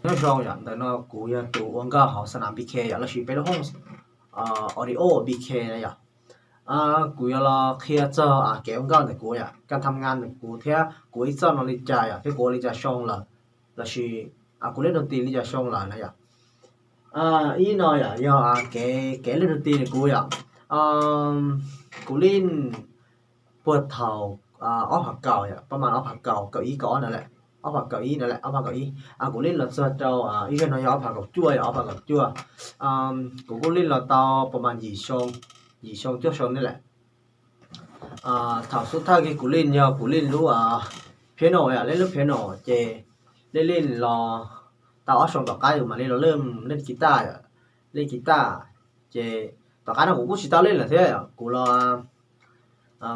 Nyob zoo yom, ntawm no kuv yog tus ua nkauj hauv xa nam B K yom, lossis peb lub hooj audio B K na yom. Kuv yuav los qhia txog kev ua nkauj ntawm kuv yom, kas tham nga ntawm kuv thiab kuv ib txoj no li cas yom, thiab kuv ua li cas xyoo lawm, lossis kuv lej nug tis li cas xyoo lawm na yom. Ib no yom yog kev, kev lej nug tis ntawm kuv yom. Kuv lej puag thaum ob phav kaum yom, pab mas ob phav kaum, kaum ib kaum ob na lawm, ob phav kaum ib na lawm, ob phav kaum ib, kuv lej los txog rau ib zaug no yog ob phav kaum cuaj yom, ob phav kaum cuaj. Kuv kuj lej los tau pab mas yim xyoo, yim xyoo cuaj xyoo ne lawm. Thaum xub thawj kiag kuv lej yog kuv lej lub piano yom, lej lub piano ces lej lej los tau ob xyoo tom qab yus mam li los lej, lej kiv taj, lej kiv taj. Ces tom qab no kuv kuj tsis tau lej lawm thiab, kuv los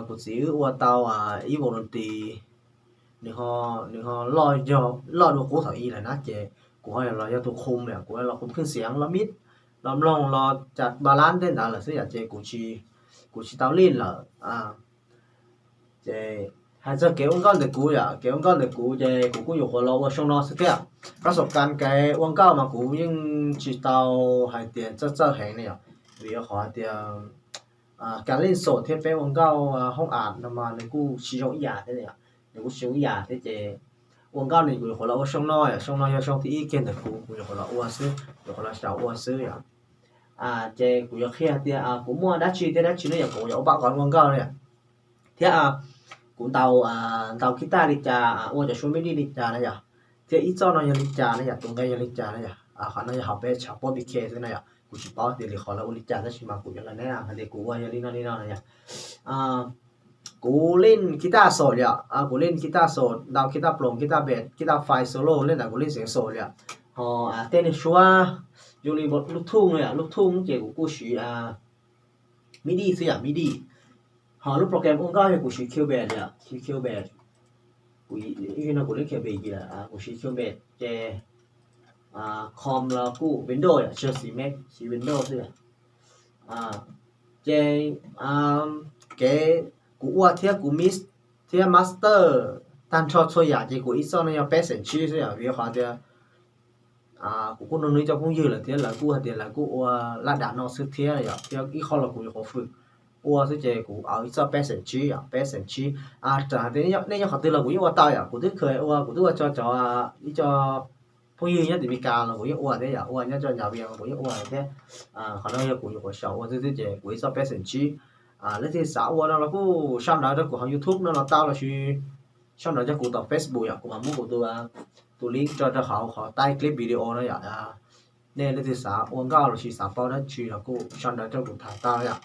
kuv txiv wb ua tau ib volunteer, nws ho loj, loj dua kuv thaum ub lawm na, ces kuv ho los yog tus qhum yom, kuv los qhum kheej xiav los mib, los mloog los cas ba lab tej ntawd lawm xwb yom, ces kuv tsis tau lej lawm. Ces hais txog kev ua nkauj ntawm kuv yom, kev ua nkauj ntawm kuv ces kuv kuj nyuam qhuav los ua xyoo no xwb thiab. Pab xav kas kev ua nkauj mas kuv yeej tsis tau hais tias txawj txawj heev ne yom, vim yog qhov hais tias kas lej xom thiab peb ua nkauj hoob am no mas nws kuj tsis zoo ib yam thiab, nws kuj tsis zoo ib yam thiab ces ua nkauj no kuv nyuam qhuav los ua xyoo no yom, xyoo no yog xyoo thib ib kiag ntawm kuv, kuv nyuam qhuav los ua xwb, nyuam qhuav los xyaum ua xwb yom. Ces kuv yuav qhia tias kuv muaj dab tsi thiab dab tsi ne yom, kuv yuav ua pab qhov ua nkauj ne yom, thiab kuv ntaus, ntaus kiv taj li cas, ua cov suab mib dij li cas na yom, thiab ib txoj no yog li cas na yom, tus nqe yog li cas na yom. Qhov no yog hauv peb tshav pob B K xwb na yom, kuv tsis paub tias lwm qhov lawv ua li cas tab sis mas kuv yuav los neb hais tias kuv ua yog li no li no na yom. Kuv lej kiv taj xom li yom, kuv lej kiv taj xom, ntaus kiv taj ploos, kiv taj bass, kiv taj file solo, lej ntawd kuv lej xeev xom li yom. Ho tej neeg suab zoo li lub thooj no yom, lub thooj ces kuv kuj siv mib dij xwb yom, mib dij. Ho lub program ua nkauj yog kuv siv Cubase li yom, siv Cubase. Kuv, no kuv lej Cubase lawm, kuv siv Cubase ces com los kuj Windows yom, tsis yog xis Mac, siv Windows xwb yom. Ces kev kuv ua thiab kuv mix thiab master tag nrho txhua yam ces kuv ib txoj no yog peb xeem tsib xwb yom, vim qhov tias kuv kuj nug nug ib co phooj ywg lawm thiab lawv kuj hais tias lawv kuj ua laj dam no xwb thiab yom, thiab ib qho los kuv nyuam qhuav fwm ua xwb ces kuv ua ib txoj peb xeem tsib yom, peb xeem tsib. Raws hais tias nej nyob qhov twg los kuv yeej ua tau yom, kuv twb kheev ua, kuv twb ua tso cov, ib co phooj ywg nyob tim Meskas los kuv yeej ua thiab yom, ua nyob rau Nyas Vees los kuv yeej ua thiab. Qhov no yog kuv nyuam qhuav xyaum ua xwb xwb ces kuv ib txoj peb xeem tsib. Leej twg xav ua no los kuj sau ntawv rau kuv hauv YouTube no los tau lossis sau ntawv rau kuv tom Facebook yom, kuv mam muab kuv tus, tus link tso rau hauv qhov taib clip video no yom. Nej leej twg xav ua nkauj lossis xav paub dab tsi los kuj sau ntawv rau kuv tham tau yom.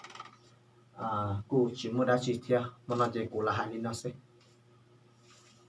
Kuj tsis muaj dab tsi thiab, hmo no ces kuv lam hais li no xwb.